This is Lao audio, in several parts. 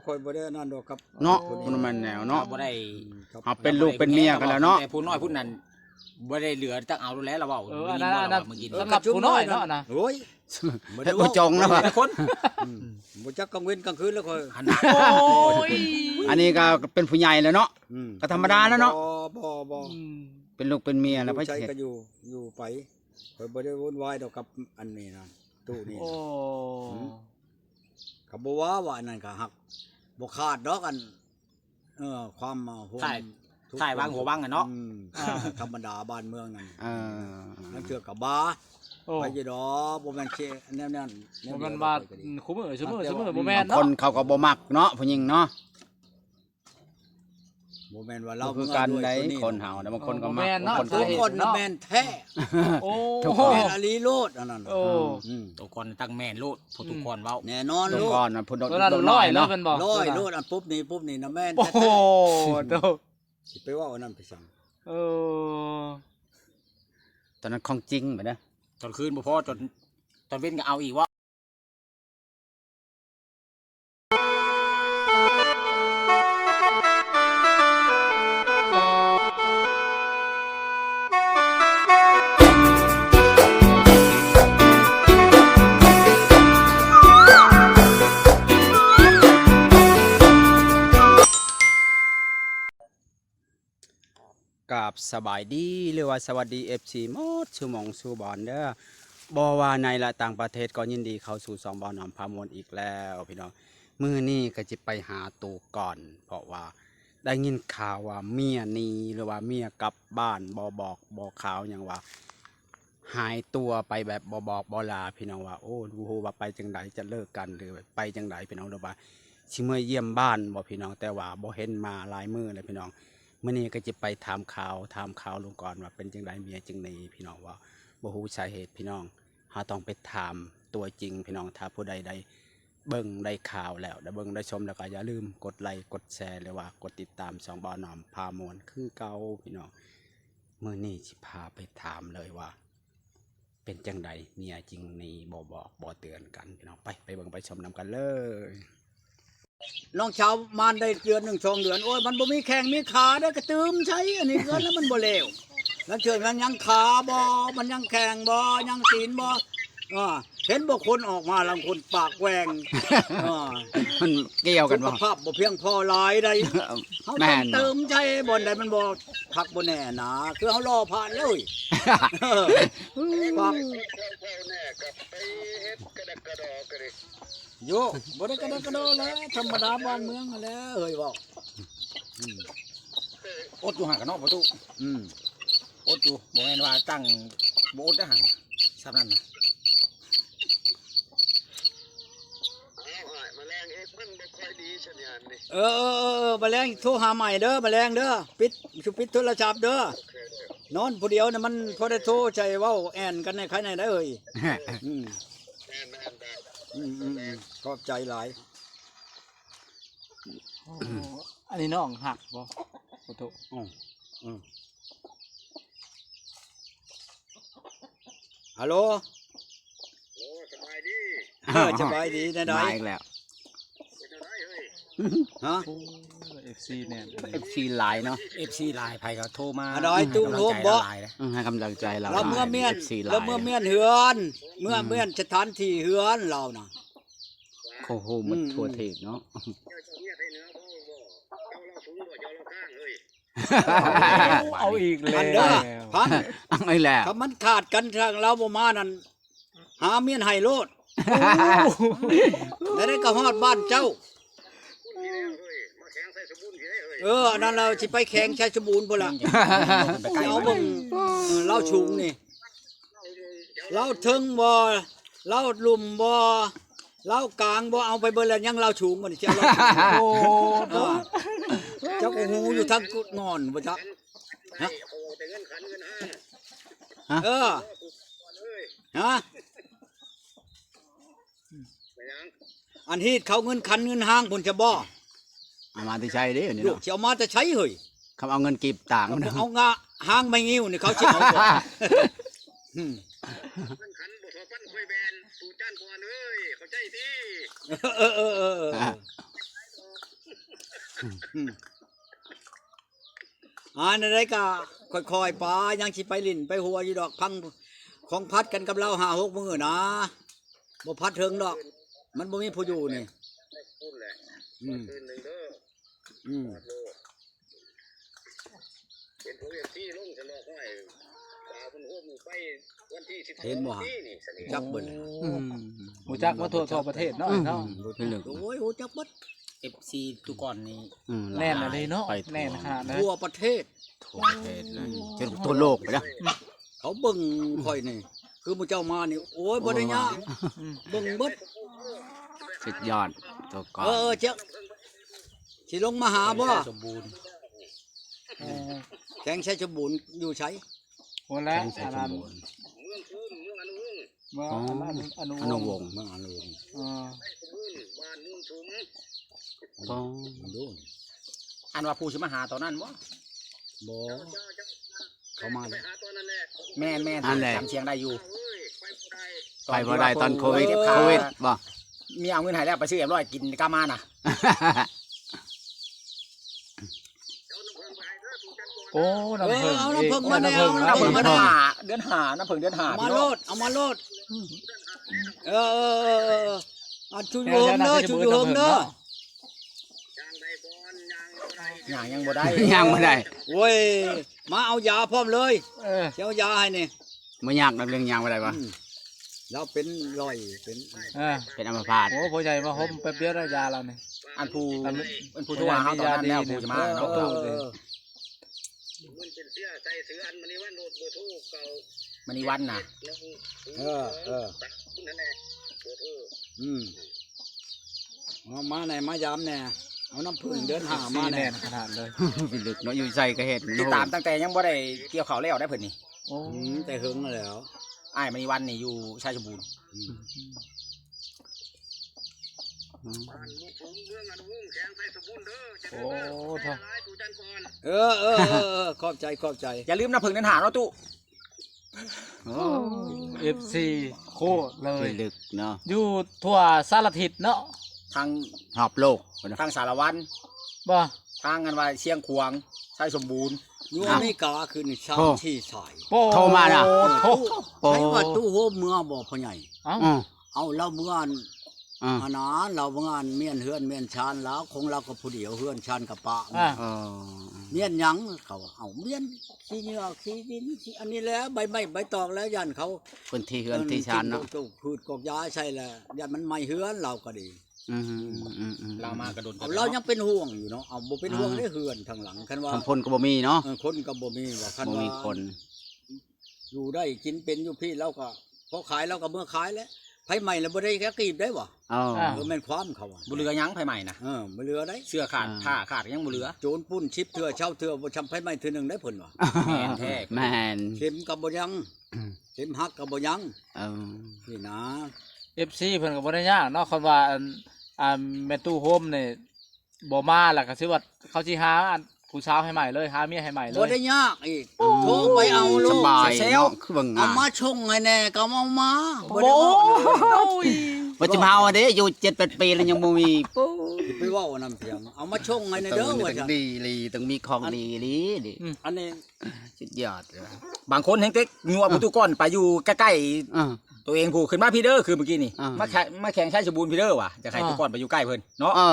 ຂ້ອຍບໍ່ໄດ້ອັນນັ້ນດອກກັບເນາະ ຜູ້ນີ້ ບໍ່ແມ່ນແນວເນາະ ບໍ່ໄດ້ ອືມ ເຮົາເປັນລູກເປັນເມຍກັນແລ້ວເນາະ ແຕ່ຜູ້ນ້ອຍຜູ້ນັ້ນບໍ່ໄດ້ເຫຼືອຈັກເອົາແລ້ວລະເວົ້າ ເອີ ອັນນັ້ນ ຜູ້ຍິງເວົ້າລະວ່າມື້ກີ້ນີ້ ສຳລັບຜູ້ນ້ອຍເນາະ ໂອ້ຍ ບໍ່ໄດ້ເວົ້າ ຜູ້ຈົງນະ ແຕ່ຄົນ ອືມ ບໍ່ຈັກກາງເວັນກາງຄືນແລ້ວຂ້ອຍ ອັນ ໂອ້ຍ ອັນນີ້ກໍເປັນຜູ້ໃຫຍ່ແລ້ວເນາະ ອືມ ກໍທຳມະດາແລ້ວເນາະ ບໍ່ ບໍ່ ບໍ່ ອືມ ເປັນລູກເປັນເມຍແລ້ວ ຢູ່ໃສກໍຢູ່ ຢູ່ໄປ ຂ້ອຍບໍ່ໄດ້ວຸ່ນວາຍດອກກັບອັນນີ້ນະ ຕູ້ນີ້ນະ ໂອ້ ອືມ ກໍບໍ່ວ່າ ວ່າອັນນັ້ນກໍຮັກ ບໍ່ຂາດດອກ ອັນ ເອີ ຄວາມ ເອີ ຮ່ວມ ສາຍ ທຸກ ສາຍຫວັງຫົວຫວັງອະເນາະ ອືມ ອ່າ ທຳມະດາບ້ານເມືອງນັ້ນ ເອີ ລາງເທື່ອກໍບາ ໂອ້ ໄປຢູ່ດອກ ບໍ່ແມ່ນຊິແນວນັ້ນແນວນີ້ ບໍ່ແມ່ນວ່າ ອືມ ຄູ່ມື້ ຊຸມື້ ຊຸມື້ ບໍ່ແມ່ນເນາະ ບາງຄົນເຂົາກໍບໍ່ມັກເນາະ ຜູ້ຍິງເນາະ ບໍ່ແມ່ນວ່າລາວ ບໍ່ຄືກັນໃດ໋ ຄົນເຮົານະ ບາງຄົນກໍມັກ ບໍ່ແມ່ນເນາະ ບາງຄົນກໍບໍ່ມັກ ສາເຫດເນາະ ແມ່ນແທ້ ໂອ້ ທຸກຄົນ ແມ່ນອີ່ຫຼີໂລດອັນນັ້ນ ໂອ້ ອືມ ໂຕກ່ອນຕັ້ງແມ່ນໂລດ ຜູ້ທຸກຄົນເວົ້າ ອືມ ແນ່ນອນໂລດ ໂຕກ່ອນນະ ຜູ້ ໂຕນັ້ນຮ້ອຍເລີຍແມ່ນບໍ່ ຮ້ອຍໂລດ ອັນປຸບນີ້ປຸບນີ້ນະແມ່ນ ໂອ້ໂຫ ແທ້ໆ ໂຕ ຊິໄປເວົ້າອັນນັ້ນໄປສັງ ເອີ ຕອນນັ້ນຂອງຈິງບັດເດີ ຕອນຄືນບໍ່ພໍ ຕອນ ຕອນເວັນກໍເອົາອີກເວົ້າ ກາບສະບາຍດີ ຫຼືວ່າສະຫວັດດີ ເອັຟຊີ ໝົດສູ່ໝ່ອງສູ່ບ່ອນເດີ ບໍ່ວ່າໃນ ແລະ ຕ່າງປະເທດ ກໍຍິນດີເຂົ້າສູ່ຊ່ອງບ່າວໜອມພາມ່ວນອີກແລ້ວພີ່ນ້ອງ. ມື້ນີ້ກໍຈະໄປຫາໂຕກ່ອນ ເພາະວ່າໄດ້ຍິນຂ່າວວ່າເມຍໜີ ຫຼືວ່າເມຍກັບບ້ານ ບໍ່ບອກບໍ່ກ່າວຫຍັງ ວ່າ ຫາຍຕົວໄປແບບບໍ່ບອກບໍ່ລາພີ່ນ້ອງ ວ່າ ໂອ້ ບໍ່ຮູ້ວ່າໄປຈັ່ງໃດ ຈະເລີກກັນ ຫຼືໄປຈັ່ງໃດພີ່ນ້ອງ ຫຼືວ່າຊິເມືອຢ້ຽມບ້ານບໍ່ພີ່ນ້ອງ ແຕ່ວ່າບໍ່ເຫັນມາຫຼາຍມື້ແລ້ວພີ່ນ້ອງ. ມື້ນີ້ກໍຈະໄປຖາມຂ່າວ ຖາມຂ່າວລາວກ່ອນວ່າເປັນຈັ່ງໃດ ເມຍຈຶ່ງໜີພີ່ນ້ອງ ວ່າບໍ່ຮູ້ສາເຫດພີ່ນ້ອງ. ເຮົາຕ້ອງໄປຖາມຕົວຈິງພີ່ນ້ອງ. ຖ້າຜູ້ໃດໄດ້ເບິ່ງໄດ້ຂ່າວແລ້ວ ໄດ້ເບິ່ງໄດ້ຊົມແລ້ວ ກໍຢ່າລືມກົດໄລກົດແຊ ຫຼືວ່າກົດຕິດຕາມຊ່ອງບ່າວໜອມພາມ່ວນຄືເກົ່າພີ່ນ້ອງ. ມື້ນີ້ຊິພາໄປຖາມເລີຍວ່າ ເປັນຈັ່ງໃດ ເມຍຈຶ່ງໜີ ບໍ່ບອກບໍ່ເຕືອນກັນພີ່ນ້ອງ. ໄປ ໄປເບິ່ງໄປຊົມນຳກັນເລີຍ. ນ້ອງສາວມານໄດ້ເດືອນໜຶ່ງສອງເດືອນ ໂອ້ຍ ມັນບໍ່ມີແຂ້ງມີຂາເດີ ກະຕື່ມໃສ່ອັນນີ້ເຮືອນແລ້ວມັນບໍ່ແລ້ວ. ລາງເທື່ອມັນຍັງຂາບໍ່ ມັນຍັງແຂ້ງບໍ່ ຍັງຕີນບໍ່ ອ່າ ເຫັນບໍ່ ຄົນອອກມາລາງຄົນປາກແຫວ່ງ ອ່າ ມັນກ່ຽວກັນບໍ່ ສຸຂະພາບບໍ່ພຽງພໍຫຼາຍໃດ໋. ເຮົາຕ້ອງເຕີມໃສ່ບ່ອນໃດມັນບໍ່ຄັກບໍ່ແນ່ນະ ຄືເຮົາລໍພາດເລີຍ. ເອີ ປາກ ໂຍ ບໍ່ໄດ້ກະດກກະດໍແຫຼະ ທຳມະດາບ້ານເມືອງຫັ້ນແຫຼະເອີຍ ເວົ້າ. ອືມ ອົດຢູ່ຫັ້ນກະເນາະ ປະຕູ. ອືມ ອົດຢູ່ ບໍ່ແມ່ນວ່າຕັ້ງ ບໍ່ອົດເດ້ຫັ້ນ ສ່ຳນັ້ນນະ. ເອີ ເອີ ເອີ ມາແລງໂທຫາໃໝ່ເດີ ມາແລງເດີ ປິດ ສຸປິດໂທລະສັບເດີ. ໂອເຄ ນອນຜູ້ດຽວນະ ມັນພໍໄດ້ໂທໃສ່ເວົ້າແອ່ນກັນໃນໄຄໃນໄດ໋ເອີຍ. ອືມ ແມ່ນໆໆ ອືມໆໆ ຂອບໃຈຫຼາຍ. ໂອ້ ອັນນີ້ນ້ອງຮັກບໍ່ ໂອໂຕ? ອືມ ອືມ ຮັລໂຫຼ ໂອ້ ສະບາຍດີ. ເອີ ສະບາຍດີ ແນວໃດ ມາອີກແລ້ວ ເປັນຈັ່ງໃດເຮີ້ຍ? ຮະ ໂອ້ ເອັຟຊີແນ່ນ ເອັຟຊີຫຼາຍເນາະ ເອັຟຊີຫຼາຍ ໃຜກໍໂທມາ ອັນໃດຕູ້ໂຮມບໍ່ ໃຫ້ກຳລັງໃຈລາວຫຼາຍເດ້. ອືມ ໃຫ້ກຳລັງໃຈລາວ ລາວເມືອມຽນ ເອັຟຊີຫຼາຍ ລາວເມືອມຽນເຮືອນ ເມືອ ອືມ ເມືອນສະຖານທີ່ເຮືອນລາວນະ. ໂອ້ໂຫ ໝົດ ອືມ ທົ່ວເທກເນາະ ເຈົ້າເມຍໄທເໜືອບໍ່ ບໍ່ ເຈົ້າລາວສູງບໍ່ ເຈົ້າລາວກາງເຮີ້ຍ. ເອົາອີກແລ້ວ ອັນເດີ ພັນ ເອົາອີກແລ້ວ ຄັນມັນຂາດກັນ ທາງລາວບໍ່ມານັ້ນ ຫາເມຍໃຫ້ໂລດ. ໂອ້ ແລ້ວໄດ້ກໍຮອດບ້ານເຈົ້າ. ເອີ ອັນນັ້ນລາວຊິໄປແຂວງໄຊສົມບູນພຸ້ນລະ ຊິເອົາເບິ່ງ ເອີ ລາວສູງນີ້ ລາວເທິງບໍ່ ລາວລຸ່ມບໍ່ ລາວກາງບໍ່ ເອົາໄປເບິດແລ້ວ ຍັງລາວສູງ ບັດນີ້ຊິເອົາລາວສູງ. ໂອ້ ອ່າ ເຈົ້າກໍຮູ້ຢູ່ທາງກຸດງອນບໍ່ຈັກ ຮະ ຮະ ເອີ ຮະ ອັນຮີດເຂົາເງິນຂັນເງິນຫ້າງພຸ້ນຈະບໍ່ ເອົາມາແຕ່ໃສເດ້ ອັນນີ້ເນາະ ຊິເອົາມາແຕ່ໃສເຮີ້ຍ? ຄຳເອົາເງິນກີບຕ່າງ ເອົາງາ ຫ້າງໄມ້ງິ້ວນີ້ເຂົາຊິເອົາບໍ່? ອືມ ເງິນຂັນບໍ່ທໍ່ປັນຂ້ອຍແບນ ຕູຈານກ່ອນເອີຍ ເຂົ້າໃຈຕິ? ເອີ ເອີ ເອີ ເອີ ເອີ ອ່າ. ອືມ ອ່າ ແນວໃດກະຄ່ອຍໆໄປ ຍັງຊິໄປຫຼິ້ນໄປຫົວຢູ່ດອກ ພັງຂອງພັດກັນກັບລາວຫ້າຫົກມື້ນະ ບໍ່ພັດເຖິງດອກ ມັນບໍ່ມີຜູ້ຢູ່ນີ້ ອືມ ອືມ ເຫັນພວກເອັຟຊີລົງຊັ້ນດອກ ຫ້ວຍ ປາເພິ່ນໂຮມໄປວັນທີສິບສອງ ເຫັນບໍ່ ນີ້ນີ້ ຈັກເບິດ ອືມ ຮູ້ຈັກໝົດທົ່ວ ທົ່ວປະເທດເນາະ ອືມ ເນາະ ບໍ່ຖືກ ໂອ້ຍ ຮູ້ຈັກໝົດ ເອັຟຊີ ທຸກຄົນນີ້ ອືມ ແໜ້ນອີ່ຫຼີເນາະ ໄປທົ່ວ ແໜ້ນຂະໜາດນັ້ນ ທົ່ວປະເທດ ທົ່ວປະເທດນະ ອືມ ຈົນທົ່ວໂລກໄປນະ ເຂົາເບິ່ງຂ້ອຍນີ້ ຄືໝູ່ເຈົ້າມານີ້ ໂອ້ຍ ບໍ່ໄດ້ຍາກ ອືມ ເບິ່ງເບິດ ສຸດຍອດ ຕົວກອງ ເອີ ເອີ ເຈົ້າ ຊິລົງມາຫາບໍ່? ແຂວງໄຊສົມບູນ ເອີ ແຂວງໄຊສົມບູນຢູ່ໃສ? ໂອ້ ແລະ ແຂວງໄຊສົມບູນ ເມືອງ ເມືອງອະນຸວົງ ເມືອງ ອໍ ອະນຸ ອະນຸວົງ ເມືອງອະນຸວົງ ເອີ ໄຊສົມບູນ ບ້ານໂນນສູງ ອໍ ອັນວ່າຜູ້ຊິມາຫາຕອນນັ້ນບໍ່? ບໍ່ ເຂົາມາແລ້ວ ແມ່ນໆ ອັນແຫຼະ ຈຳສຽງໄດ້ຢູ່ ໄປບໍ່ໄດ້ຕອນໂຄວິດ ໂຄວິດບໍ່ ເມຍເອົາເງິນໃຫ້ແລ້ວ ໄປຊື້ເອັມຮ້ອຍກິນກັບມານະ ໂອ້ ນ້ຳເຜິ້ງ ເອີ ເອົານ້ຳເຜິ້ງມາແດ່ ເອົານ້ຳເຜິ້ງມາແດ່ ເດືອນຫ້າ ເດືອນຫ້າ ນ້ຳເຜິ້ງເດືອນຫ້າ ເອົາມາໂລດ ເອົາມາໂລດ ເອີ ເອີ ເອີ ອັນ ຈູຢູ່ເທິງເດີ ຈູຢູ່ເທິງເດີ ຍ່າງຍັງບໍ່ໄດ້ ຍ່າງບໍ່ໄດ້ ໂອ້ຍ ມາເອົາຢາພ້ອມເລີຍ ເອີ ຊິເອົາຢາໃຫ້ນີ້ ບໍ່ຍາກດອກເລື່ອງຍ່າງບໍ່ໄດ້ຫວາ ອືມ ລາວເປັນລອຍ ເປັນ ເອີ ເປັນອັມມະພາດ ໂອ້ ພໍ່ໃຫຍ່ມາຫົ່ມແປັບດຽວແລ້ວຢາລາວນີ້ ອັນຜູ້ ອັນ ອັນຜູ້ໂທຫາເຮົາຕອນນັ້ນແລ້ວ ຜູ້ຈະມາເນາະ ເອີ ເອີ ມັນເປັນເສື້ອໃສ່ເສື້ອອັນມະນີວັນໂລດ ເບີໂທເກົ່າ ມະນີວັນນະ ເອີ ເອີ ນັ້ນແຫຼະ ເບີໂທ ອືມ ມາ ມາແດ່ ມາຢາມແດ່ ເອົານ້ຳເຜິ້ງເດືອນຫ້າມາແດ່ ແໜ້ນຂະໜາດເລີຍ ພິລຶກເນາະ ຢູ່ໃສກະເຫັນ ຕິດຕາມຕັ້ງແຕ່ຍັງບໍ່ໄດ້ກ່ຽວເຂົ້າແລ້ວໄດ໋ເພິ່ນນີ້ ໂອ້ ອືມ ແຕ່ເຫິງແລ້ວ ອ້າຍມະນີວັນນີ້ຢູ່ໄຊສົມບູນ ອືມ ອືມ ໂອ້ ເອີ ເອີ ເອີ ຂອບໃຈ ຂອບໃຈ ຢ່າລືມນ້ຳເຜິ້ງເດືອນຫ້າເນາະຕູ້ ໂອ້ ເອັຟຊີ ໂຄດເລີຍ ທີ່ລຶກເນາະ ຢູ່ທົ່ວສາລະທິດເນາະ ທັງຮອບໂລກ ທັງສາລະວັນບໍ່ ທາງອັນວ່າຊຽງຂວາງ ໄຊສົມບູນ ຢູ່ອາເມລິກາຄືນນີ້ ສາມສີ່ສາຍ ໂທມານະ ໂອ້ ໃຜວ່າຕູ້ໂຮມເມືອບໍ່ພໍ່ໃຫຍ່ ເອົ້າ ເອີ ເອົາລາວເມືອ ອ່າ ອັນນັ້ນລາວເມືອ ອັນມຽນເຮືອນມຽນຊານລາວ ຂອງລາວກໍຜູ້ດຽວ ເຮືອນຊານກະປະ ອ່າ ເອີ ມຽນຫຍັງ ເຂົາວ່າ ເອົາມຽນຂີ້ເຫຍື້ອຂີ້ດິນ ຂີ້ອັນນີ້ແຫຼະ ໃບໄມ້ໃບຕອກແຫຼະ ຢ້ານເຂົາ ພື້ນທີ່ເຮືອນທີ່ຊານເນາະ ປູກພືດກອກຢາໃສ່ແຫຼະ ຢ້ານມັນໄໝ້ເຮືອນລາວກໍດີ ອືມ ອືມ ອືມ ລາວມາກະດົນ ເອົາ ລາວຍັງເປັນຫ່ວງຢູ່ເນາະ ເອົາ ບໍ່ເປັນຫ່ວງເດ້ ອ່າ ເຮືອນທາງຫຼັງ ຄັນວ່າ ຄົນກໍບໍ່ມີເນາະ ເອີ ຄົນກໍບໍ່ມີວ່າ ຄັນວ່າ ບໍ່ມີຄົນ ຢູ່ໄດ້ກິນເປັນຢູ່ພີ້ ລາວກໍພໍຂາຍ ລາວກໍເມືອຂາຍແຫຼະ ໄຟໄໝ້ລະບໍ່ໄດ້ຈັກກີບໄດ້ຫວາ ເອີ ເອີ ແມ່ນຄວາມເຂົາວ່າ ບໍ່ເຫຼືອຫຍັງໄຟໄໝ້ນະ ເອີ ບໍ່ເຫຼືອໄດ້ ເສື້ອຂາດ ອ່າ ຜ້າຂາດຍັງບໍ່ເຫຼືອ ໂຈນປຸ້ນສິບເທື່ອຊາວເທື່ອບໍ່ຊ່ຳໄຟໄໝ້ເທື່ອໜຶ່ງໄດ້ເພິ່ນວ່າ ແມ່ນແທ້ ແມ່ນ ເຂັມກໍບໍ່ຍັງ ເຂັມຫັກກໍບໍ່ຍັງ ເອີ ນີ້ນະ ເອັຟຊີ ເພິ່ນກໍບໍ່ໄດ້ຍາກເນາະ ຄັນວ່າ ອັນ ອັນ ແມ່ຕູ້ໂຮມນີ້ ບໍ່ມາລະກະຊິວ່າເຂົາຊິຫາອັນຜູ້ສາວໃຫ້ໃໝ່ເລີຍ ຫາເມຍໃຫ້ໃໝ່ເລີຍ ບໍ່ໄດ້ຍາກອີກ ໂອ້ ໂທໄປເອົາໂລດ ສະບາຍເນາະ ຄືວ່າງ່າຍ ເອົາມາສົ່ງໃຫ້ແດ່ກໍເອົາມາ ບໍ່ໄດ້ເວົ້າ ໂອ້ຍ ວ່າຊິມາເອົາເດ້ ຢູ່ເຈັດແປດປີແລ້ວຍັງບໍ່ມີ ຊິໄປເວົ້ານຳພຽງ ເອົາມາສົ່ງໃຫ້ແດ່ເດີວ່າຊັ້ນ ຕ້ອງມີຂອງດີອີ່ຫຼີ ຕ້ອງມີຂອງດີອີ່ຫຼີ ອືມ ອັນນີ້ສຸດຍອດເລີຍ ບາງຄົນແຮ່ງເຕັກຍົວະ ອ່າ ປະຕູກອນໄປຢູ່ໃກ້ໆ ອ່າ ໂຕເອງຜູ້ຂຶ້ນມາພີ້ເດີ ຄືມື້ກີ້ນີ້ ອ່າ ມາແຂ ມາແຂ່ງໄຊສົມບູນພີ້ເດີວ່າ ຢາກໃຫ້ ອ່າ ປະຕູກອນໄປຢູ່ໃກ້ເພິ່ນເນາະ ເອີ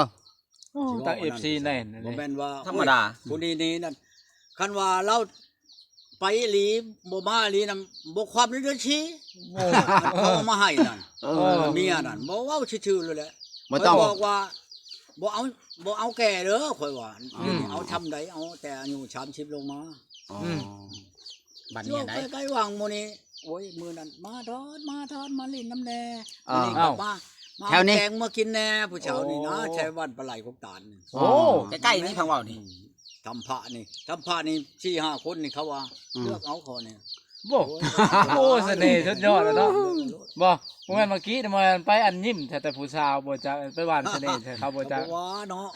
ໂອ້ ທາງເອັຟຊີແໜ້ນເລີຍ ບໍ່ແມ່ນວ່າ ທຳມະດາ ໂອ້ຍ ຜູ້ນີ້ນີ້ນັ້ນ ຄັນວ່າລາວໄປອີ່ຫຼີ ບໍ່ມາອີ່ຫຼີນຳ ບໍ່ຄວາມເດືອນສີ່ ໂອ້ ເຂົາເອົາມາໃຫ້ນັ້ນ ເອີ ເມຍນັ້ນ ບໍ່ເວົ້າຊື່ໆໂລດແຫຼະ ບໍ່ຕ້ອງ ຂ້ອຍບອກວ່າ ບໍ່ເອົາ ບໍ່ເອົາແກ່ເດີ ຂ້ອຍວ່າ ອືມ ເອົາຊ່ຳໃດ ເອົາແຕ່ອາຍຸສາມສິບລົງມາ ອໍ ອືມ ບັດນີ້ໄດ໋ ໃກ້ໆຫວ່າງໝູ່ນີ້ ໂອ້ຍ ມື້ນັ້ນມາທອດ ມາທອດ ມາຫຼິ້ນນຳແດ່ ເອີ ມື້ນີ້ກໍມາ ມາ ແຖວນີ້ ແກງມາກິນແດ່ ຜູ້ສາວນີ້ນະ ໂອ້ ແຖວບ້ານປາໄຫຼ ກົກຕານ ໂອ້ ໃກ້ໆນີ້ ທາງເວົ້ານີ້ ອືມ ທຳພະນີ້ ທຳພະນີ້ສີ່ຫ້າຄົນນີ້ ເຂົາວ່າ ອືມ ເລືອກເອົາຂ້ອຍນີ້ ບໍ່ ໂອ້ຍ ໂອ້ ສະເໜ່ສຸດຍອດແລ້ວເນາະ ບໍ່ ບໍ່ແມ່ນເມື່ອກີ້ນີ້ ບໍ່ແມ່ນໄປອັນຍິ້ມໃສ່ແຕ່ຜູ້ສາວບໍ່ຈັກ ໄປຫວ່ານສະເໜ່ໃສ່ເຂົາບໍ່ຈັກ ບໍ່ວ່າເນາະ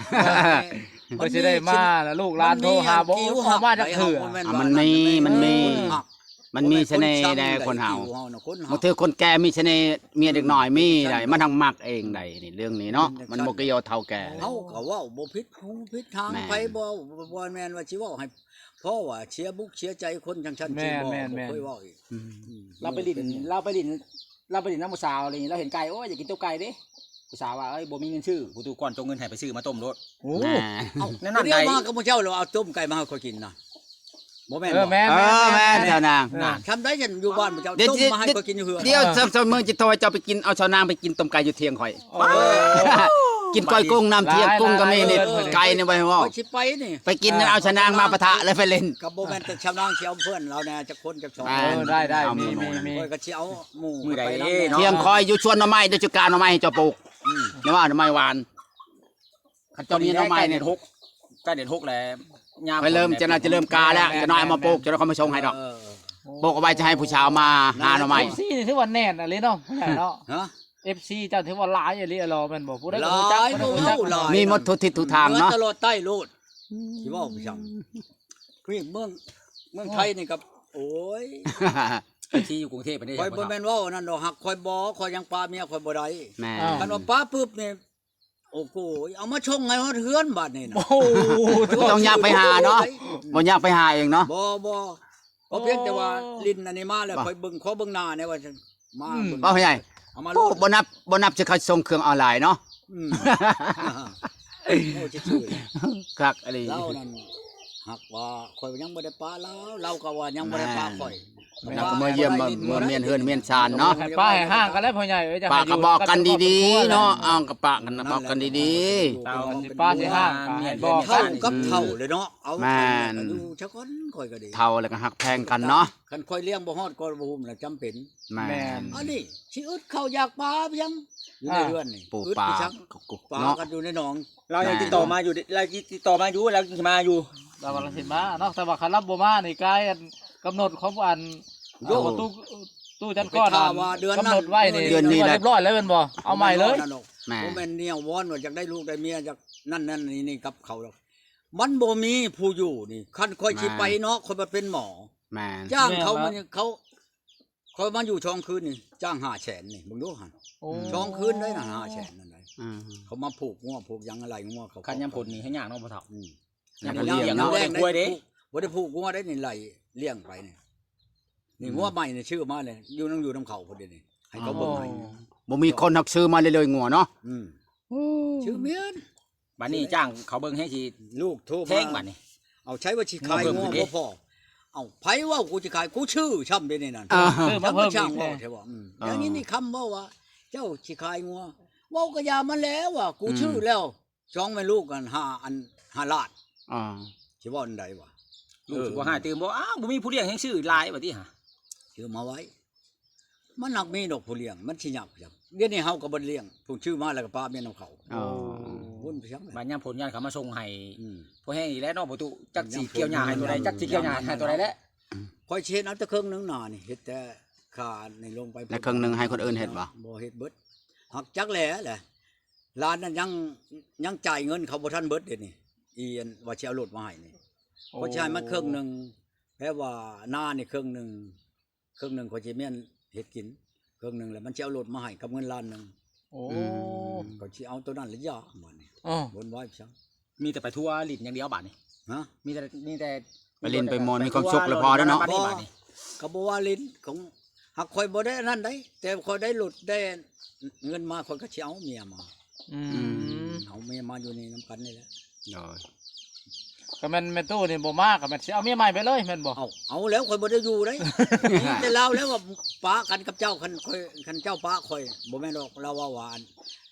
ເພິ່ນຊິໄດ້ມາລະ ລູກຫຼານໂທຫາບໍ່ ເຂົ້າມາຈັກເທື່ອ ມັນມີ ມັນມີ ມັນມີ ມັນມີສະເໜ່ແດ່ຄົນເຮົາ ບໍ່ແມ່ນຄົນຊ່ຳໃດ ຄົນເຮົາ ບາງເທື່ອຄົນແກ່ມີສະເໜ່ ເມຍເດັກນ້ອຍມີໄດ໋ ມັນທັງມັກເອງໄດ໋ ນີ້ເລື່ອງນີ້ເນາະ ມັນບໍ່ກ່ຽວເທົ່າແກ່ ເຮົາກໍເວົ້າບໍ່ຜິດຫູຜິດທາງ ແມ່ນ ໃຜ ບໍ່ ບໍ່ແມ່ນວ່າຊິເວົ້າໃຫ້ ເພາະວ່າເສຍບຸກເສຍໃຈຄົນຈັ່ງຊັ້ນ ແມ່ນ ບໍ່ ແມ່ນ ບໍ່ ແມ່ນ ເຄີຍເວົ້າອີກ ອືມ ອືມ ລາວໄປຫຼິ້ນ ເປັນ ລາວໄປຫຼິ້ນ ລາວໄປຫຼິ້ນນຳຜູ້ສາວນີ້ ລາວເຫັນໄກ່ ໂອ້ຍ ຢາກກິນຕົວໄກ່ເດ້ ຜູ້ສາວວ່າ ເອີຍ ບໍ່ມີເງິນຊື້ ຜູ້ຕູກອນຈົ່ງເງິນໃຫ້ໄປຊື້ມາຕົ້ມໂລດ ໂອ້ ແມ່ນ ເອົາ ແນວນັ້ນ ດຽວມາກໍໝູ່ເຈົ້າລະເອົາຕົ້ມໄກ່ມາໃຫ້ຂ້ອຍກິນນະ ບໍ່ແມ່ນ ເອີ ບໍ່ ແມ່ນ ເອີ ແມ່ນ ແມ່ນ ແມ່ນ ເຈົ້ານາງ ນະ ຊ່ຳໃດ ຢູ່ບ້ານໝູ່ເຈົ້າ ດຽວ ຕົ້ມມາໃຫ້ຂ້ອຍກິນຢູ່ເຮືອນ ດຽວ ເອີ ສອງ ສອງມື້ຈະໂທໃຫ້ເຈົ້າໄປກິນ ເອົາຊາວນາງໄປກິນຕົ້ມໄກ່ຢູ່ທ່ຽງຂ້ອຍ ໂອ້ ກິນກ້ອຍກຸ້ງນຳທ່ຽງກຸ້ງກໍມີນີ້ ໄກ່ນີ້ບໍ່ໃຫ້ເວົ້າ ຂ້ອຍຊິໄປນີ້ ໄປກິນ ເອີ ເອົາຊາວນາງມາປະທະ ແລ້ວໄປຫຼິ້ນ ກໍບໍ່ແມ່ນແຕ່ຊາວນາງຊິເອົາເພື່ອນລາວແດ່ຈັກຄົນຈັກສອງ ເອີ ໄດ້ ໄດ້ ມີ ມີ ມີ ຂ້ອຍກໍຊິເອົາໝູ່ ມື້ໃດເນາະ ໄປນຳ ທ່ຽງຂ້ອຍຢູ່ສວນໜໍ່ໄມ້ ຢູ່ສວນກາໜໍ່ໄມ້ເຈົ້າປູກ ອືມ ແມ່ນວ່າໜໍ່ໄມ້ຫວານ ຄັນເຈົ້າມີໜໍ່ໄມ້ນີ້ ໃກ້ເດືອນຫົກ ໃກ້ເດືອນຫົກແລ້ວ ຍາມ ຂ້ອຍເລີ່ມ ຈັກໜ້ອຍຈະເລີ່ມກາແລ້ວ ຈັກໜ້ອຍເອົາມາປູກ ຈັກໜ້ອຍເອົາມາສົ່ງໃຫ້ດອກ ເອີ ປູກເອົາໄວ້ຈະໃຫ້ຜູ້ສາວມາຫາໜໍ່ໄມ້ ເອັຟຊີ ນີ້ຖືວ່າແໜ້ນອີ່ຫຼີເນາະ ເນາະ ຮະ ເອັຟຊີ ເຈົ້າຖືວ່າຫຼາຍອີ່ຫຼີລະແມ່ນບໍ່ ຜູ້ໃດກໍຮູ້ຈັກ ຫຼາຍ ຜູ້ໃດກໍຮູ້ຈັກ ບໍ່ຫຼາຍ ມີໝົດທົ່ວທິດທົ່ວທາງເນາະ ເໜືອຕະຫຼອດໃຕ້ໂລດ ອືມ ຊິເວົ້າໄປຊ່ຳ ຄືເມືອງ ເມືອງໄທນີ້ກໍ ໂອ້ຍ ເອັຟຊີ ຢູ່ກຸງເທບນີ້ ຂ້ອຍບໍ່ແມ່ນເວົ້າອັນນັ້ນດອກ ຫາກຂ້ອຍບໍ່ ຂ້ອຍຍັງປະເມຍຂ້ອຍບໍ່ໄດ້ ແມ່ນ ຄັນວ່າປະປຶບນີ້ ໂອ້ໂຫ ເອົາມາສົ່ງໃຫ້ຮອດເຮືອນບາດນີ້ນະ ໂອ້ໂຫ ຕ້ອງຍາກໄປຫາເນາະ ບໍ່ຍາກໄປຫາເອງເນາະ ບໍ່ ບໍ່ ເພາະພຽງແຕ່ວ່າຫຼິ້ນອັນນີ້ມາແລ້ວ ຂ້ອຍເບິ່ງ ຂໍເບິ່ງໜ້າແດ່ວ່າຊັ້ນ ມາ ອືມ ເບິ່ງ ເວົ້າໃຫຍ່ ເອົາມາໂລດ ບໍ່ນັບ ບໍ່ນັບຊິເຂົາສົ່ງເຄື່ອງອອນລາຍເນາະ ອືມ ໂອ້ ຊິຖືກ ຄັກອີ່ຫຼີ ລາວນັ້ນ ຫາກວ່າຂ້ອຍຍັງບໍ່ໄດ້ປະລາວ ລາວກໍວ່າຍັງບໍ່ໄດ້ປະຂ້ອຍ ແມ່ນ ລາວກໍມາຢ້ຽມມາ ມາມຽນເຮືອນມຽນຊານເນາະ ໃຫ້ປະໃຫ້ຫ່າງກັນແລ້ວພໍ່ໃຫຍ່ເອີຍ ຈະໃຫ້ຢູ່ ກໍບອກກັນດີໆເນາະ ເອົາກໍປະກັນ ບອກກັນດີໆ ເອົາຊິປະຊິຫ່າງກໍໃຫ້ບອກກັນ ເຖົ້າກັບເຖົ້າເລີຍເນາະ ເອົາ ແມ່ນ ຢູ່ຊະກ່ອນ ຂ້ອຍກໍດີ ເຖົ້າແລ້ວກໍຮັກແພງກັນເນາະ ຄັນຂ້ອຍລ້ຽງບໍ່ຮອດກໍບໍ່ຫຸ້ມລະຈຳເປັນ ແມ່ນ ແມ່ນ ອັນນີ້ຊິອຶດເຂົ້າຢາກປາຫຍັງ ຢູ່ໃນເຮືອນນີ້ ປູປາ ປາກັນຢູ່ໃນໜອງ ລາວຍັງຕິດຕໍ່ມາຢູ່ ລາວຕິດຕໍ່ມາຢູ່ ລາວຊິມາຢູ່ ລາວວ່າລາວຊິມາເນາະ ແຕ່ວ່າຄັນລາວບໍ່ມານີ້ ກາຍອັນກຳນົດຂອງອັນ ໂຍ ຕູ້ ຕູ້ຈັນກອນ ກຳນົດໄວ້ນີ້ ເດືອນນີ້ລຽບຮ້ອຍແລ້ວແມ່ນບໍ່? ເອົາໃໝ່ເລີຍ ແມ່ນ ບໍ່ແມ່ນແນວວອນວ່າຢາກໄດ້ລູກໄດ້ເມຍ ຢາກນັ້ນນັ້ນນີ້ນີ້ກັບເຂົາດອກ ມັນບໍ່ມີຜູ້ຢູ່ນີ້ ຄັນຂ້ອຍຊິໄປເນາະ ຂ້ອຍມາເປັນໝໍ ແມ່ນ ຈ້າງເຂົາ ແມ່ນແລ້ວ ມັນ ເຂົາ ຂ້ອຍມາຢູ່ສອງຄືນນີ້ ຈ້າງຫ້າແສນນີ້ ເບິ່ງດູຫັ້ນ ໂອ້ ສອງຄືນໄດ້ນະ ຫ້າແສນນັ້ນໄດ໋ ອືມ ເຂົາມາຜູກງົວຜູກຫຍັງ ໄລ່ງົວເຂົາ ຄັນຍາມຝົນນີ້ແຮງຍາກເນາະພໍ່ເຖົ້າ ອືມ ຢາກລ້ຽງເນາະ ບໍ່ໄດ້ຜູກງົວໄດ້ນີ້ ໄລ່ລ້ຽງໄປນີ້ ນີ້ ອືມ ງົວໃໝ່ນີ້ຊື້ມາເລີຍ ຢູ່ນຳ ຢູ່ນຳເຂົາພຸ້ນເດນີ້ ໃຫ້ເຂົາເບິ່ງໃຫ້ ອໍ ບໍ່ມີຄົນຮັກຊື້ມາເລື້ອຍໆ ງົວເນາະ ອືມ ຊື້ແມ່ນ ບາດນີ້ຈ້າງເຂົາເບິ່ງແຮງຊິ ລູກໂທມາ ແທງບາດນີ້ ເອົາໃຊ້ວ່າຊິຂາຍງົວບໍ່ພໍ ເອົາໃຜເວົ້າກູຊິຂາຍ ກູຊື້ຊ້ຳເດນີ້ນັ້ນ ເອີ ຈັ່ງມາເພີ່ມອີກ ຊ່າງເວົ້າແທ້ວ່າ ອືມ ເອີ ຢ່າງນີ້ນີ້ຄຳເວົ້າວ່າ ເຈົ້າຊິຂາຍງົວ ເວົ້າກໍຢ່າມັນແຫຼະວ່າ ກູ ອືມ ຊື້ແລ້ວ ສອງແມ່ລູກຫັ້ນ ຫ້າ ອັນ ຫ້າລ້ານ ອ່າ ຊິເວົ້າອັນໃດວະ ລູກຊິບໍ່ຮ້າຍຕື່ມບໍ່ ອ້າວ ບໍ່ມີຜູ້ລ້ຽງແຮງຊື້ຫຼາຍວ່າຕິຫາ ຊື້ມາໄວ້ ມັນຫາກມີດອກຜູ້ລ້ຽງ ມັນຊິຍາກຫຍັງ ດຽວນີ້ເຮົາກໍບໍ່ລ້ຽງ ຜູ້ຊື້ມາແລ້ວກໍປະເມຍນຳເຂົາ ອໍ ວຸ້ນໄປຫຍັງ ບາດຍາມຝົນຍາມເຂົາມາສົ່ງໃຫ້ ອືມ ພໍແຮງອີກແລ້ວເນາະ ປະຕູ ຈັກຊິກ່ຽວຫຍ້າໃຫ້ຕົວໃດ ຈັກຊິກ່ຽວຫຍ້າໃຫ້ຕົວໃດແຫຼະ ຂ້ອຍຊິເຮັດເອົາແຕ່ເຄິ່ງໜຶ່ງໜ້ານີ້ ເຮັດແຕ່ຄ່ານີ້ລົງໄປ ແລ້ວເຄິ່ງໜຶ່ງໃຫ້ຄົນອື່ນເຮັດບໍ່? ບໍ່ ເຮັດເບິດ ຫາກຈັກແຫຼະແຫຼະ ຫຼານນັ້ນຍັງ ຍັງຈ່າຍເງິນເຂົາບໍ່ທັນເບິດເດນີ້ ອີອັນວ່າຊິເອົາລົດມາໃຫ້ນີ້ ໂອ້ ຂ້ອຍຊິໃຫ້ມັນເຄິ່ງໜຶ່ງ ແປວ່ານານີ້ເຄິ່ງໜຶ່ງ ເຄິ່ງໜຶ່ງຂ້ອຍຊິແມ່ນເຮັດກິນ ເຄິ່ງໜຶ່ງແລ້ວມັນຊິເອົາລົດມາໃຫ້ກັບເງິນລ້ານໜຶ່ງ ໂອ້ ອືມ ຂ້ອຍຊິເອົາໂຕນັ້ນລະຢ່າບາດນີ້ ເອີ ວົນວາຍໄປຊັ້ນ ມີແຕ່ໄປທົວຫຼິ້ນຢ່າງດຽວບາດນີ້ ຮະ ມີແຕ່ ມີແຕ່ໄປຫຼິ້ນໄປມ່ວນ ມີຄວາມສຸກລະພໍເດ້ເນາະ ບາດນີ້ ບໍ່ ບາດນີ້ ກໍບໍ່ວ່າຫຼິ້ນ ຂອງ ຫາກຂ້ອຍບໍ່ໄດ້ອັນນັ້ນໃດ ແຕ່ຂ້ອຍໄດ້ລົດໄດ້ເງິນມາ ຂ້ອຍກໍຊິເອົາເມຍມາ ອືມ ເອົາເມຍມາຢູ່ນີ້ນຳກັນນີ້ແຫຼະ ໂດຍ ກໍແມ່ນແມ່ຕູ້ນີ້ບໍ່ມາ ກໍແມ່ນຊິເອົາເມຍໃໝ່ໄປເລີຍແມ່ນບໍ່? ເອົາ ເອົາແລ້ວ ຂ້ອຍບໍ່ໄດ້ຢູ່ເດ້ ມີແຕ່ລາວແລ້ວວ່າປະກັນກັບເຈົ້າ ຄັນຂ້ອຍ ຄັນເຈົ້າປະຂ້ອຍ ບໍ່ແມ່ນດອກ ລາວເວົ້າວ່າ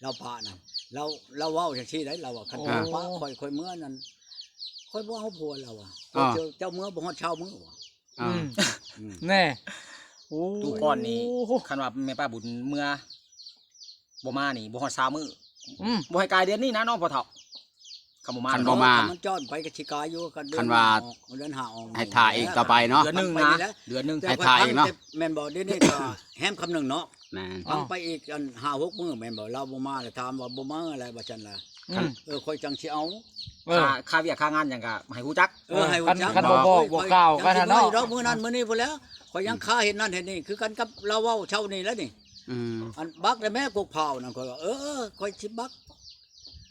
ລາວປະນັ້ນ ລາວ ລາວເວົ້າຈັ່ງຊີ້ໄດ໋ ລາວວ່າ ຄັນເຈົ້າ ອ່າ ປະຂ້ອຍ ຂ້ອຍເມືອນັ້ນ ຂ້ອຍບໍ່ເອົາຜົວ ລາວວ່າ ອ່າ ເຈົ້າ ເຈົ້າເມືອບໍ່ຮອດຊາວມື້ວ່າ ອ່າ ອືມ ອືມ ແນ່ ໂອ້ ຕູ້ກ່ອນນີ້ ຄັນວ່າແມ່ປ້າບຸນເມືອ ບໍ່ມານີ້ ບໍ່ຮອດຊາວມື້ ອືມ ບໍ່ໃຫ້ກາຍເດືອນນີ້ນະເນາະພໍ່ເຖົ້າ ຄັນບໍ່ມາ ຄັນບໍ່ມາ ເນາະ ມັນຈ້ອນໄປກໍຊິກາຍຢູ່ ຄັນ ຄັນວ່າ ເດືອນຫ້າອອກ ເດືອນຫ້າອອກ ໃຫ້ຖ້າອີກຕໍ່ໄປເນາະ ເດືອນໜຶ່ງນະ ເດືອນໜຶ່ງ ໃຫ້ຖ້າອີກເນາະ ແມ່ນບໍ່ ດຽວນີ້ກໍແຮມຄຳໜຶ່ງເນາະ ແມ່ນ ຟັງໄປອີກອັນຫ້າຫົກມື້ແມ່ນບໍ່ ລາວບໍ່ມາລະ ຖາມວ່າບໍ່ມາລະ ວ່າຊັ້ນລະ ອືມ ເອີ ຂ້ອຍຈັ່ງຊິເອົາ ເອີ ຄ່າ ຄ່າວຽກຄ່າງານຫຍັງກໍໃຫ້ຮູ້ຈັກ ເອີ ໃຫ້ຮູ້ຈັກ ຄັນ ຄັນບໍ່ບອກ ບໍ່ກ່າວກັນຫັ້ນເນາະ ດອກມື້ນັ້ນມື້ນີ້ພຸ້ນແລ້ວ ຂ້ອຍຍັງຄາເຮັດນັ້ນເຮັດນີ້ ຄືກັນກັບລາວເວົ້າເຊົ້ານີ້ແຫຼະນີ້. ອືມ ອັນບັກໄດ້ແມ້ກົກພ້າວນັ້ນ ຂ້ອຍວ່າ ເອີ ຂ້ອຍຊິບັກ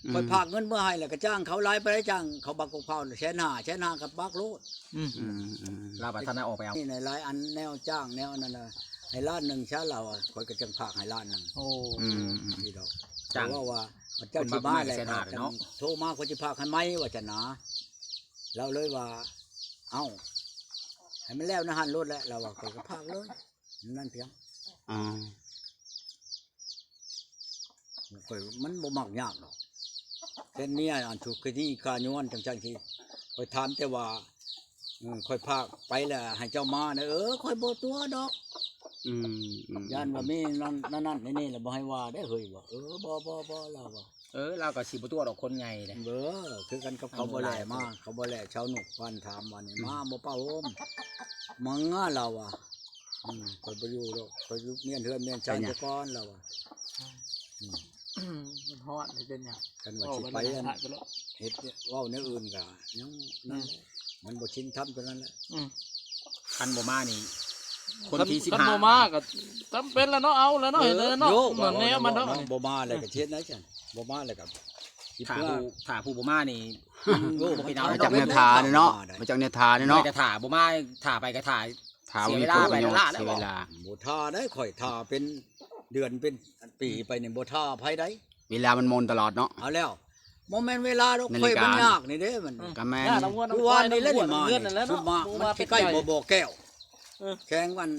ອືມ ຂ້ອຍພາກເງິນເມືອໃຫ້ ແລ້ວກໍຈ້າງເຂົາຫຼາຍປານໃດ ຈ້າງເຂົາບັກກົກພ້າວແສນຫ້າ ແສນຫ້າກໍບັກໂລດ. ອືມ ອືມ ອືມ ລາວປາຖະໜາອອກໄປເອົາ ນີ້ຫຼາຍອັນແນວຈ້າງແນວອັນນັ້ນນະ ໃຫ້ລ້ານໜຶ່ງຊະ ລາວວ່າ ຂ້ອຍກໍຈັ່ງພາກໃຫ້ລ້ານໜຶ່ງ. ໂອ້ ອືມ ນີ້ດອກ ຈ້າງ ເວົ້າວ່າ ເຈົ້າຊິມາແລ້ວ ໂທມາ ຂ້ອຍຊິພາກໃຫ້ໃໝ່ ວ່າຊັ້ນນະ. ລາວເລີຍວ່າ ເອົ້າ ໃຫ້ມັນແລ້ວໃນຫັ້ນໂລດແຫຼະ ລາວວ່າ ຂ້ອຍກໍພາກເລີຍ ນັ້ນພຽງ. ອືມ ຂ້ອຍມັນບໍ່ມັກຍາກດອກ ແຕ່ເມຍອັນທຸກຄະນີຂ້າຍວນຈັ່ງຊັ້ນຊີ້ ຂ້ອຍຖາມແຕ່ວ່າ ເອີ ຂ້ອຍພາກໄປແລ້ວໃຫ້ເຈົ້າມານະ. ເອີ ຂ້ອຍບໍ່ຕົວະດອກ. ອືມ ອືມ ຢ້ານວ່າມີນັ້ນ ນັ້ນ ນີ້ ແລ້ວບໍ່ໃຫ້ວ່າເດ້ເຮີ້ຍ ວ່າ ເອີ ບໍ່ ບໍ່ ບໍ່ ລາວວ່າ. ເອີ ລາວກໍຊິບໍ່ຕົວະດອກ ຄົນໃຫຍ່ເດ້. ເອີ ຄືກັນກັບເຂົາບໍ່ແລມາ ເຂົາບໍ່ແລ ຊາວນຸກພັນຖາມວ່ານີ້ ອືມ ມາບໍ່ປ້າໂຮມ ມາງາ ລາວວ່າ. ອືມ ຂ້ອຍບໍ່ຢູ່ດອກ ຂ້ອຍຢູ່ມຽນເຮືອນມຽນຊານແຕ່ກ່ອນ ລາວວ່າ. ອືມ ມັນຮ້ອນ ມັນເປັນຫຍັງ ຄັນວ່າຊິໄປອັນເຮັດເວົ້າແນວອື່ນກໍຍັງນັ້ນ ມັນບໍ່ຊິນທຳຕົວນັ້ນແຫຼະ. ອືມ ຄັນບໍ່ມານີ້ ຄົນທີສິບຫ້າ ຄັນບໍ່ມາກໍຈຳເປັນແລ້ວເນາະ ເອົາແລ້ວເນາະ ເອີ ເຮັດແລ້ວເນາະ ໂຍ ແນວມັນເນາະ ບໍ່ມາແລ້ວກໍເຮັດໄດ້ຊັ້ນ ບໍ່ມາແລ້ວກໍ ຖ້າຜູ້ ຖ້າຜູ້ບໍ່ມານີ້ ໂອ້ ບໍ່ເປັນເອົາ ມາຈາກແນວທ່າເນາະ ມາຈາກແນວທ່າເນາະ ແຕ່ຖ້າບໍ່ມາ ຖ້າໄປກໍຖ້າ ຖ້າ ເສຍເວລາໄປ ເສຍເວລາ ບໍ່ຖ້າໄດ້ ຂ້ອຍຖ້າເປັນເດືອນເປັນປີໄປນີ້ ບໍ່ຖ້າໃຜໄດ້ ເວລາມັນໝູນຕະຫຼອດເນາະ. ເອົາແລ້ວ ບໍ່ແມ່ນເວລາດອກ ຂ້ອຍມັນຍາກນີ້ເດ້ ມັນ ກໍແມ່ນ ຄືວ່ານີ້ແຫຼະ ນີ້ມານີ້ ເຮືອນນັ້ນແຫຼະເນາະ ມາ ມັນໃກ້ໆ ບໍ່ ບໍ່ແກ້ວ ເອີ ແຂວງອັນ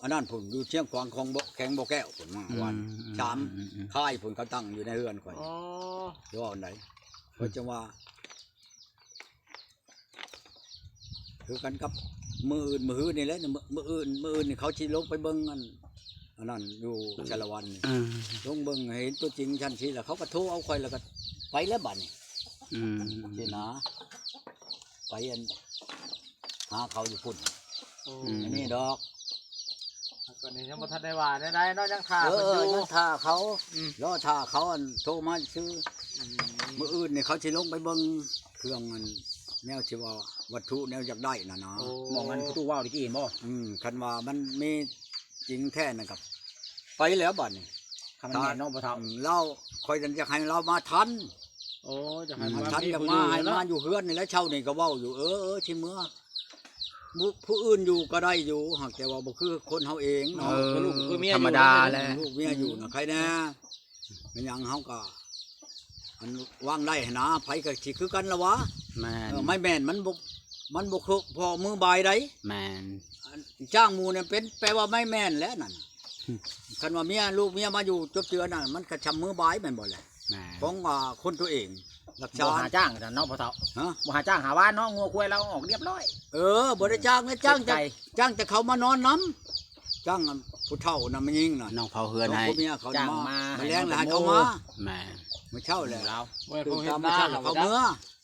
ອັນນັ້ນພຸ້ນ ຢູ່ຊຽງຂວາງ ຂອງບໍ່ ແຂວງບໍ່ແກ້ວພຸ້ນ ມາ ອືມ ວັນ ອືມ ສາມ ອືມ ອືມ ຄ້າຍພຸ້ນ ເຂົາຕັ້ງຢູ່ໃນເຮືອນຂ້ອຍ. ອໍ ຊິເວົ້າອັນໃດ ຂ້ອຍຈັ່ງວ່າ ຄືກັນກັບມື້ອື່ນ ມື້ຮືນີ້ແຫຼະ ມື້ ມື້ອື່ນ ມື້ອື່ນນີ້ເຂົາຊິລົງໄປເບິ່ງອັນ ອັນນັ້ນຢູ່ສາລະວັນນີ້ ເອີ ລົງເບິ່ງໃຫ້ເຫັນຕົວຈິງຊັ້ນຊີ້ ແລ້ວເຂົາກໍໂທເອົາຂ້ອຍ ແລ້ວກໍໄປແລ້ວບາດນີ້. ອືມ ຊີ້ນະ ໄປອັນ ຫາເຂົາຢູ່ພຸ້ນ. ໂອ້ ອືມ ອັນນີ້ດອກ ຕອນນີ້ຍັງບໍ່ທັນໄດ້ວ່າແນວໃດເນາະ ຍັງຖ້າເພິ່ນຢູ່ ເອີ ຍັງຖ້າເຂົາ ອືມ ລໍຖ້າເຂົາອັນໂທມາຊື່. ອືມ ມື້ອື່ນນີ້ເຂົາຊິລົງໄປເບິ່ງເຄື່ອງອັນ ແນວທີ່ວ່າວັດຖຸແນວຢາກໄດ້ນັ້ນນະ. ໂອ້ ໝ່ອງອັນພໍ່ຕູ້ເວົ້າຕະກີ້ບໍ? ອືມ ຄັນວ່າມັນມີຈິງແທ້ນັ້ນກໍໄປແລ້ວບາດນີ້ ຄັນມັນແມ່ນເນາະພໍ່ເຖົ້າ. ອືມ ລາວ ຂ້ອຍນັ້ນຢາກໃຫ້ລາວມາທັນ. ໂອ້ ຢາກໃຫ້ ອືມ ມາທັນ ຢາກມາໃຫ້ມາຢູ່ເຮືອນນີ້ແຫຼະ. ເຊົ້ານີ້ກໍເວົ້າຢູ່ ເອີ ເອີ ຊິເມືອ ຜູ້ ຜູ້ອື່ນຢູ່ກໍໄດ້ຢູ່ ຫາກແຕ່ວ່າບໍ່ຄືຄົນເຮົາເອງເນາະ. ເອີ ຄືລູກຄືເມຍ ທຳມະດາແຫຼະ ຢູ່ນຳ ລູກເມຍຢູ່ນະ ອືມ ໃຄແດ່. ແມ່ນຫຍັງເຮົາກໍ ອັນ ວາງໄດ້ຫັ້ນນະ ໃຜກໍຊິຄືກັນລະຫວາ. ແມ່ນ ເອີ ໄມ້ແມ່ນມັນບໍ່ ມັນບໍ່ຄືພໍມືບາຍໃດ. ແມ່ນ ອັນ ຈ້າງໝູ່ນີ້ເປັນ ແປວ່າໄມ້ແມ່ນແຫຼະນັ້ນ. ຄັນວ່າເມຍ ລູກເມຍມາຢູ່ຈົບເຈືອນນັ້ນ ມັນກໍຊ່ຳມືບາຍແມ່ນບໍ່ແຫຼະ. ແມ່ນ ຂອງ ອ່າ ຄົນຕົວເອງ ລັກສາ ບໍ່ຫາຈ້າງເນາະພໍ່ເຖົ້າ. ຮະ ບໍ່ຫາຈ້າງຫາວານເນາະ ງົວຄວາຍລາວອອກລຽບລ້ອຍ. ເອີ ບໍ່ໄດ້ຈ້າງເດ້ ຈ້າງແຕ່ ຈ້າງແຕ່ເຂົາມານອນນຳ ຈ້າງຜູ້ເຖົ້ານຳ ແມ່ຍິງນະ ນ້ອງເຝົ້າເຮືອນໃຫ້ ນ້ອງຜົວເມຍເຂົາ ມາ ມາແລງແລ້ວໃຫ້ເຂົາມາ. ແມ່ນ ມື້ເຊົ້າແຫຼະ ລາວ ຕື່ນຕາມມື້ເຊົ້າແລ້ວເຂົາເມືອ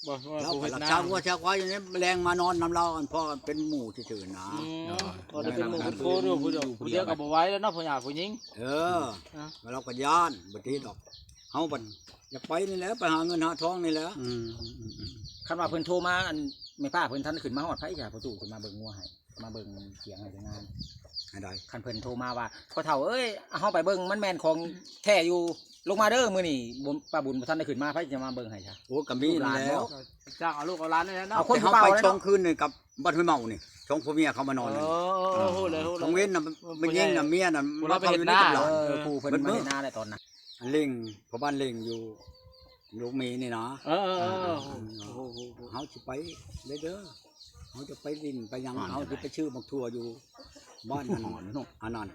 ບໍ່ ບໍ່ ລາວກໍລັກສາງົວລັກສາຄວາຍຢູ່ນີ້ ແລງມານອນນຳລາວ ອັນພໍເປັນໝູ່ຊື່ໆນະ. ອືມ ໂດຍ ພໍໄດ້ເປັນໝູ່ເປັນຄູ່ຢູ່ ຜູ້ດຽວ ຜູ້ດຽວກໍບໍ່ໄຫວແລ້ວເນາະ ຜູ້ຫຍ່າຜູ້ຍິງ. ເອີ ລາວກໍຢ້ານ ບໍ່ຕິດອກ ເຮົາບັດຢາກໄປນີ້ແຫຼະ ໄປຫາເງິນຫາທອງນີ້ແຫຼະ. ອືມ ຄັນວ່າເພິ່ນໂທມາ ອັນ ແມ່ປ້າເພິ່ນທັນຂຶ້ນມາຮອດ ໃຜຈະປະຕູຂຶ້ນມາເບິ່ງງົວໃຫ້ ມາເບິ່ງສຽງໃຫ້ນາງ? ອັນໃດ? ຄັນເພິ່ນໂທມາວ່າ ພໍ່ເຖົ້າເອີຍ ເຮົາໄປເບິ່ງມັນແມ່ນຂອງແທ້ຢູ່ ລົງມາເດີ ມື້ນີ້ ບໍ່ ປ້າບຸນບໍ່ທັນໄດ້ຂຶ້ນມາ ໃຜຈະມາເບິ່ງໃຫ້ຊະ? ໂອ້ ກໍມີນັ້ນແຫຼະ ລູກຫຼານບໍ່? ຈ້າງເອົາລູກເອົາຫຼານນີ້ແຫຼະເນາະ. ເອົາຄົນຜູ້ເປົ່າ ໄປສອງຄືນນີ້ກັບ ບ້ານຫ້ວຍເມົານີ້ ສອງຜົວເມຍເຂົາມານອນ. ເອີ ເອີ ເອີ ຮູ້ແລ້ວ ຮູ້ແລ້ວ ກາງເວັນນະ ແມ່ຍິງນະ ເມຍນະ ມາເຝົ້າຢູ່ນີ້ກັບຫຼານ. ເອີ ຜູ້ເພິ່ນມາເຮັດນາແຫຼະຕອນນັ້ນ ເລັ່ງ ພໍ່ບ້ານເລັ່ງຢູ່ລູກໝີນີ້ນະ. ເອີ ເອີ ເອີ ເຮົາຊິໄປເດີ ເຮົາຈະໄປຫຼິ້ນໄປຫຍັງ ເຮົາຊິໄປຊື້ໝາກຖົ່ວຢູ່ບ້ານນັ້ນ ອັນນັ້ນ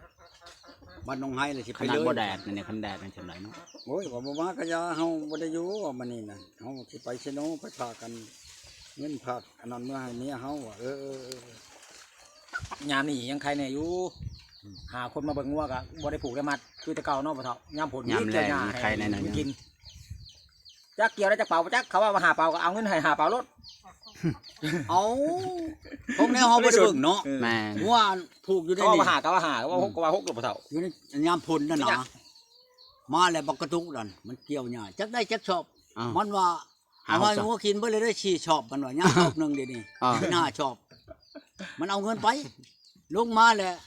ບ້ານໜອງໄຮລະຊິໄປເລີຍ. ບໍ່ແດດນີ້ ຄັນແດດມັນຈັ່ງໃດເນາະ? ໂອ້ຍ ວ່າບໍ່ມາກະຢ່າ ເຮົາບໍ່ໄດ້ຢູ່ ວ່າມື້ນີ້ນະ ເຮົາຊິໄປເຊໂນ ໄປຝາກກັນ ເງິນຝາກອັນນັ້ນເມືອໃຫ້ເມຍເຮົາ. ເອີ ເອີ ເອີ ຍາມນີ້ຍັງໄຄແນ່ຢູ່ ອືມ ຫາຄົນມາເບິ່ງງົວກໍບໍ່ໄດ້ຜູກໄດ້ມັດຄືແຕ່ເກົ່າເນາະ ພໍ່ເຖົ້າ. ຍາມຝົນ ຍາມແລ້ງ ມີກ່ຽວຫຍ້າໃຫ້ ໃຄແນ່ ມີກິນ ຈັກກ່ຽວໄດ້ຈັກເປົາບໍ່ຈັກ ເຂົາວ່າມາຫາເປົາກໍເອົາເງິນໃຫ້ຫາເປົາໂລດ. ເອົາ ຂອງແນວເຮົາບໍ່ໄດ້ເບິ່ງເນາະ. ແມ່ນ ງົວຜູກຢູ່ໃນນີ້ ເຂົາວ່າຫາກໍວ່າຫາ ເຂົາວ່າຫົກກໍວ່າຫົກໂລດ ພໍ່ເຖົ້າ. ຢູ່ໃນຍາມຝົນນັ້ນນະ ມາແລ້ວບັກກະຕຸກນັ້ນ ມັນກ່ຽວຫຍ້າ ຈັກໄດ້ຈັກຊອບ ມັນວ່າ ເອົາ ເອົາໃຫ້ງົວກິນເບິດເລີຍໄດ້ສີ່ຊອບ ມັນວ່າ ຍັງຊອບໜຶ່ງດຽວນີ້ ເປັນຫ້າຊອບ ມັນເອົາເງິນໄປ. ລົງມາແລ້ວ